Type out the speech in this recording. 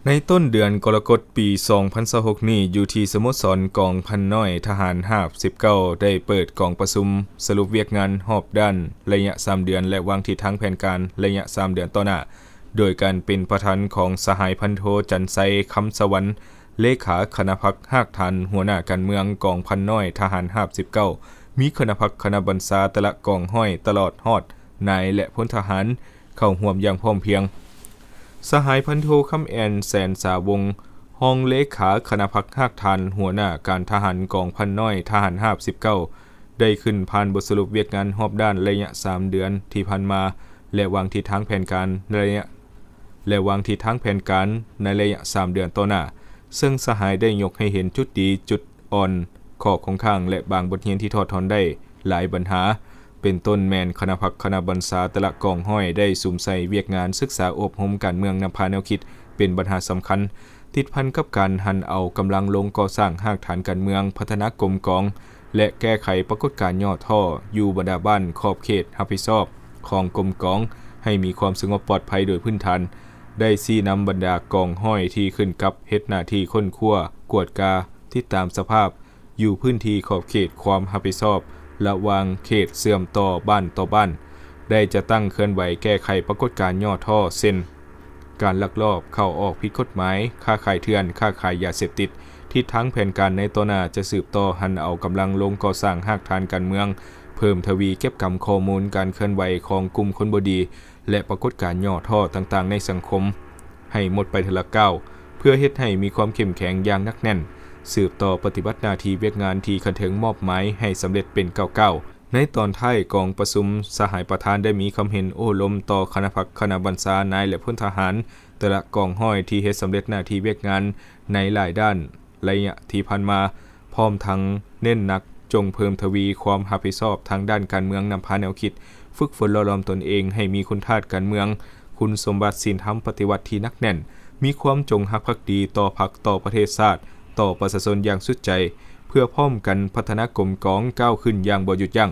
ໃນຕົ້ນເດືອນກໍລະກົດປີສອງພັນຊາວຫົກນີ້, ຢູ່ທີ່ສະໂມສອນກອງພັນນ້ອຍທະຫານຮາບສິບເກົ້າ ໄດ້ເປີດກອງປະຊຸມສະຫຼຸບວຽກງານຮອບດ້ານໄລຍະສາມເດືອນ ແລະ ວາງທິດທາງແຜນການໄລຍະສາມເດືອນຕໍ່ໜ້າ, ໂດຍການເປັນປະທານຂອງສະຫາຍພັນໂທ ຈັນໄຊ ຄຳສະຫວັນ ເລຂາຄະນະພັກຮາກຖານຫົວໜ້າການເມືອງກອງພັນນ້ອຍທະຫານຮາບສິບເກົ້າ, ມີຄະນະພັກຄະນະບັນຊາແຕ່ລະກອງຮ້ອຍ ຕະຫຼອດຮອດນາຍ ແລະ ພົນທະຫານ ເຂົ້າຮ່ວມຢ່າງພ້ອມພຽງ. ສະຫາຍພັນໂທ ຄຳແອນ ແສນສາວົງ ຮອງເລຂາຄະນະພັກຮາກຖານຫົວໜ້າການທະຫານກອງພັນນ້ອຍທະຫານຮາບສິບເກົ້າ ໄດ້ຂຶ້ນຜ່ານບົດສະຫຼຸບວຽກງານຮອບດ້ານໄລຍະສາມເດືອນທີ່ຜ່ານມາ ແລະ ວາງທິດທາງແຜນການໃນໄລຍະ ແລະ ວາງທິດທາງແຜນການໃນໄລຍະສາມເດືອນຕໍ່ໜ້າ, ເຊິ່ງສະຫາຍໄດ້ຍົກໃຫ້ເຫັນຈຸດດີ, ຈຸດອ່ອນ, ຂໍ້ຄົງຄ້າງ ແລະ ບາງບົດຮຽນທີ່ຖອດຖອນໄດ້ຫຼາຍບັນຫາ, ເປັນຕົ້ນແມ່ນຄະນະພັກຄະນະບັນຊາແຕ່ລະກອງຮ້ອຍໄດ້ສຸມໃສ່ວຽກງານສຶກສາອົບຮົມການເມືອງນຳພາແນວຄິດເປັນບັນຫາສຳຄັນ, ຕິດພັນກັບການຫັນເອົາກຳລັງລົງກໍ່ສ້າງຮາກຖານການເມືອງ, ພັດທະນາກົມກອງ ແລະ ແກ້ໄຂປາກົດການຫຍໍ້ທໍ້ຢູ່ບັນດາບ້ານຂອບເຂດຮັບຜິດຊອບຂອງກົມກອງໃຫ້ມີຄວາມສະຫງົບປອດໄພໂດຍພື້ນຖານ, ໄດ້ຊີ້ນຳບັນດາກອງຮ້ອຍທີ່ຂຶ້ນກັບເຮັດໜ້າທີ່ຄົ້ນຄວ້າ, ກວດກາ, ຕິດຕາມສະພາບ ຢູ່ພື້ນທີ່ຂອບເຂດຄວາມຮັບຜິດຊອບລະຫວ່າງເຂດເຊື່ອມຕໍ່ບ້ານຕໍ່ບ້ານ, ໄດ້ຈັດຕັ້ງເຄື່ອນໄຫວແກ້ໄຂປາກົດການຫຍໍ້ທໍ້ ເຊັ່ນ ການລັກລອບເຂົ້າອອກຜິດກົດໝາຍ, ຄ້າຂາຍເຖື່ອນ, ຄ້າຂາຍຢາເສບຕິດ. ທິດທາງແຜນການໃນຕໍ່ໜ້າຈະສືບຕໍ່ຫັນເອົາກຳລັງລົງກໍ່ສ້າງຮາກຖານການເມືອງ, ເພີ່ມທະວີເກັບກຳຂໍ້ມູນການເຄື່ອນໄຫວຂອງກຸ່ມຄົນບໍ່ດີ ແລະ ປາກົດການຫຍໍ້ທໍ້ຕ່າງໆໃນສັງຄົມ ໃຫ້ໝົດໄປເທື່ອລະກ້າວ, ເພື່ອເຮັດໃຫ້ມີຄວາມເຂັ້ມແຂງຢ່າງໜັກແໜ້ນ, ສືບຕໍ່ປະຕິບັດໜ້າທີ່ວຽກງານທີ່ຂັ້ນເທິງມອບໝາຍໃຫ້ສຳເລັດເປັນກ້າວໆ. ໃນຕອນທ້າຍກອງປະຊຸມ, ສະຫາຍປະທານໄດ້ມີຄຳເຫັນໂອ້ລົມຕໍ່ຄະນະພັກຄະນະບັນຊານາຍ ແລະ ພົນທະຫານແຕ່ລະກອງຮ້ອຍທີ່ເຮັດສຳເລັດໜ້າທີ່ວຽກງານໃນຫຼາຍດ້ານ ໄລຍະທີ່ຜ່ານມາ, ພ້ອມທັງເນັ້ນໜັກຈົ່ງເພີ່ມທະວີຄວາມຮັບຜິດຊອບທາງດ້ານການເມືອງນຳພາແນວຄິດ, ຝຶກຝົນຫຼໍ່ຫຼອມຕົນເອງໃຫ້ມີຄຸນທາດການເມືອງ, ຄຸນສົມບັດສິນທຳປະຕິວັດທີ່ໜັກແໜ້ນ, ມີຄວາມຈົງຮັກພັກດີຕໍ່ພັກ, ຕໍ່ປະເທດຊາດ, ຕໍ່ປະຊາຊົນຢ່າງສຸດໃຈ, ເພື່ອພ້ອມກັນພັດທະນາກົມກອງກ້າວຂຶ້ນຢ່າງບໍ່ຢຸດຢັ້ງ.